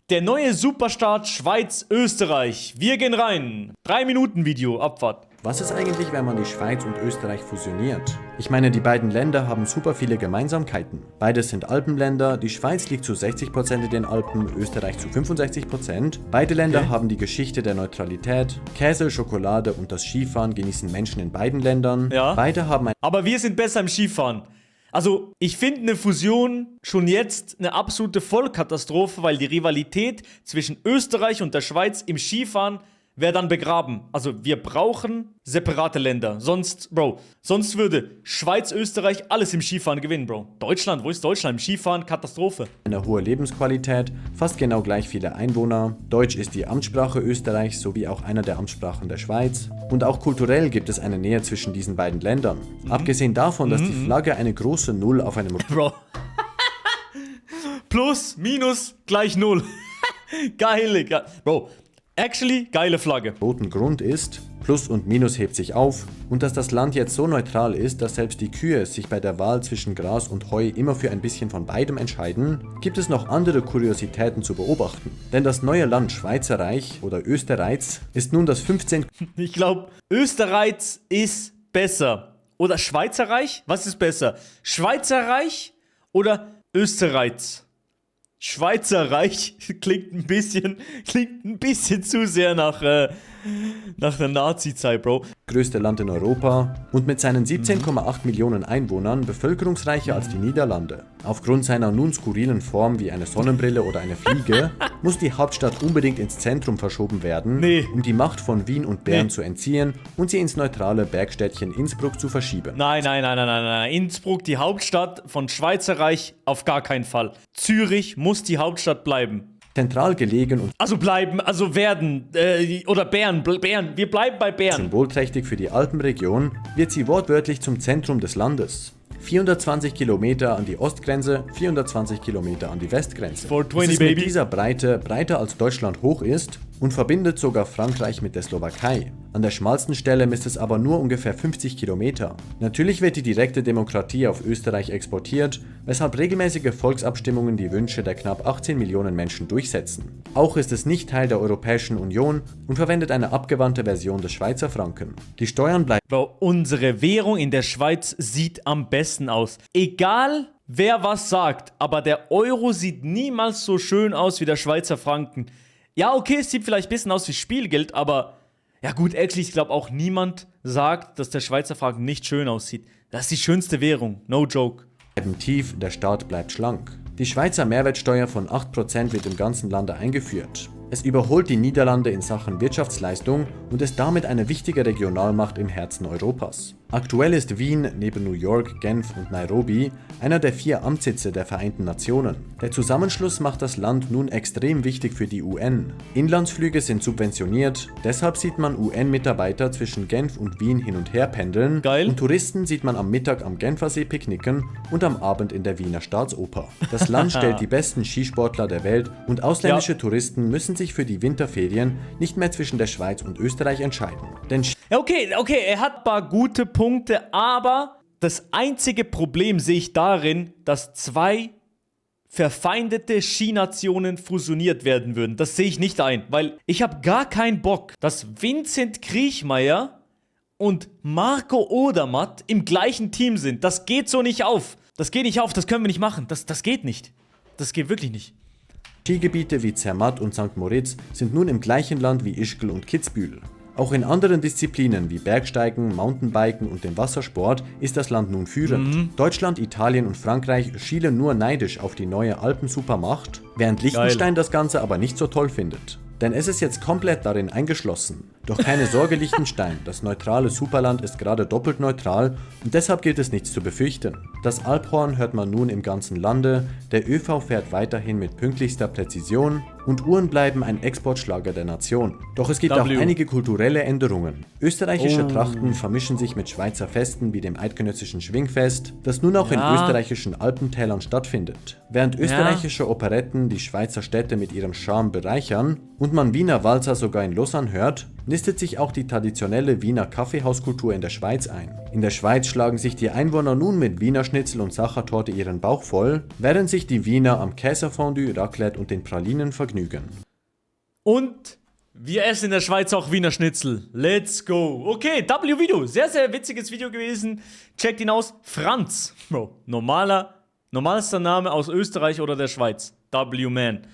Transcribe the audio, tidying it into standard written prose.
Der neue Superstart Schweiz-Österreich. Wir gehen rein. 3-Minuten-Video, Abfahrt. Was ist eigentlich, wenn man die Schweiz und Österreich fusioniert? Ich meine, die beiden Länder haben super viele Gemeinsamkeiten. Beides sind Alpenländer, die Schweiz liegt zu 60% in den Alpen, Österreich zu 65%. Beide Länder haben die Geschichte der Neutralität. Käse, Schokolade und das Skifahren genießen Menschen in beiden Ländern. Ja. Beide haben ein Aber wir sind besser im Skifahren. Also, ich finde eine Fusion schon jetzt eine absolute Vollkatastrophe, weil die Rivalität zwischen Österreich und der Schweiz im Skifahren wäre dann begraben. Also, wir brauchen separate Länder. Sonst würde Schweiz, Österreich alles im Skifahren gewinnen, Bro. Deutschland, wo ist Deutschland? Im Skifahren, Katastrophe. eine hohe Lebensqualität, fast genau gleich viele Einwohner. Deutsch ist die Amtssprache Österreichs sowie auch einer der Amtssprachen der Schweiz. Und auch kulturell gibt es eine Nähe zwischen diesen beiden Ländern. Abgesehen davon, dass die Flagge eine große Null auf einem Bro. Plus, minus, gleich 0. Geile. Bro, actually, geile Flagge. roten Grund ist, Plus und Minus hebt sich auf, und dass das Land jetzt so neutral ist, dass selbst die Kühe sich bei der Wahl zwischen Gras und Heu immer für ein bisschen von beidem entscheiden, gibt es noch andere Kuriositäten zu beobachten. Denn das neue Land Schweizerreich oder Österreichs ist nun das 15. Ich glaube, Österreich ist besser. Oder Schweizerreich? Was ist besser? Schweizerreich oder Österreich? Schweizerreich klingt ein bisschen zu sehr nach der Nazi-Zeit, Bro. größte Land in Europa und mit seinen 17,8 Millionen Einwohnern bevölkerungsreicher als die Niederlande. Aufgrund seiner nun skurrilen Form wie eine Sonnenbrille oder eine Fliege muss die Hauptstadt unbedingt ins Zentrum verschoben werden, um die Macht von Wien und Bern zu entziehen und sie ins neutrale Bergstädtchen Innsbruck zu verschieben. Nein. Innsbruck, die Hauptstadt von Schweizerreich, auf gar keinen Fall. Zürich muss die Hauptstadt bleiben. Zentral gelegen und Oder Bern, wir bleiben bei Bern. symbolträchtig für die Alpenregion wird sie wortwörtlich zum Zentrum des Landes. 420 Kilometer an die Ostgrenze, 420 Kilometer an die Westgrenze. 420, es ist mit baby. dieser Breite breiter als Deutschland hoch ist und verbindet sogar Frankreich mit der Slowakei. An der schmalsten Stelle misst es aber nur ungefähr 50 Kilometer. Natürlich wird die direkte Demokratie auf Österreich exportiert, weshalb regelmäßige Volksabstimmungen die Wünsche der knapp 18 Millionen Menschen durchsetzen. Auch ist es nicht Teil der Europäischen Union und verwendet eine abgewandte Version des Schweizer Franken. Die Steuern bleiben Bro, unsere Währung in der Schweiz sieht am besten aus. Egal, wer was sagt, aber der Euro sieht niemals so schön aus wie der Schweizer Franken. Ja, okay, es sieht vielleicht ein bisschen aus wie Spielgeld, aber ja gut, actually, ich glaube auch niemand sagt, dass der Schweizer Franken nicht schön aussieht. Das ist die schönste Währung, no joke. tief, der Staat bleibt schlank. Die Schweizer Mehrwertsteuer von 8% wird im ganzen Lande eingeführt. Es überholt die Niederlande in Sachen Wirtschaftsleistung und ist damit eine wichtige Regionalmacht im Herzen Europas. Aktuell ist Wien neben New York, Genf und Nairobi einer der 4 Amtssitze der Vereinten Nationen. Der Zusammenschluss macht das Land nun extrem wichtig für die UN. Inlandsflüge sind subventioniert, deshalb sieht man UN-Mitarbeiter zwischen Genf und Wien hin und her pendeln. Geil. Und Touristen sieht man am Mittag am Genfersee picknicken und am Abend in der Wiener Staatsoper. Das Land stellt die besten Skisportler der Welt und ausländische Touristen müssen sich für die Winterferien nicht mehr zwischen der Schweiz und Österreich entscheiden. Denn Ja, okay, er hat ein paar gute Punkte, aber das einzige Problem sehe ich darin, dass 2 verfeindete Skinationen fusioniert werden würden. Das sehe ich nicht ein, weil ich habe gar keinen Bock, dass Vincent Kriechmeier und Marco Odermatt im gleichen Team sind. Das geht so nicht auf. Das geht nicht auf, das können wir nicht machen. Das geht nicht. Das geht wirklich nicht. Skigebiete wie Zermatt und St. Moritz sind nun im gleichen Land wie Ischgl und Kitzbühel. Auch in anderen Disziplinen wie Bergsteigen, Mountainbiken und dem Wassersport ist das Land nun führend. Deutschland, Italien und Frankreich schielen nur neidisch auf die neue Alpensupermacht, während Liechtenstein das Ganze aber nicht so toll findet. Denn es ist jetzt komplett darin eingeschlossen. Doch keine Sorge, Liechtenstein, das neutrale Superland ist gerade doppelt neutral und deshalb gilt es nichts zu befürchten. Das Alphorn hört man nun im ganzen Lande, der ÖV fährt weiterhin mit pünktlichster Präzision und Uhren bleiben ein Exportschlager der Nation. Doch es gibt auch einige kulturelle Änderungen. Österreichische Trachten vermischen sich mit Schweizer Festen wie dem eidgenössischen Schwingfest, das nun auch in österreichischen Alpentälern stattfindet. Während österreichische Operetten die Schweizer Städte mit ihrem Charme bereichern und man Wiener Walzer sogar in Lausanne hört, nistet sich auch die traditionelle Wiener Kaffeehauskultur in der Schweiz ein. In der Schweiz schlagen sich die Einwohner nun mit Wiener Schnitzel und Sachertorte ihren Bauch voll, während sich die Wiener am Käsefondue, Raclette und den Pralinen vergnügen. Und wir essen in der Schweiz auch Wiener Schnitzel. Let's go. Okay, W-Video. Sehr, sehr witziges Video gewesen. Checkt ihn aus. Franz. Bro, normalster Name aus Österreich oder der Schweiz. W-Man.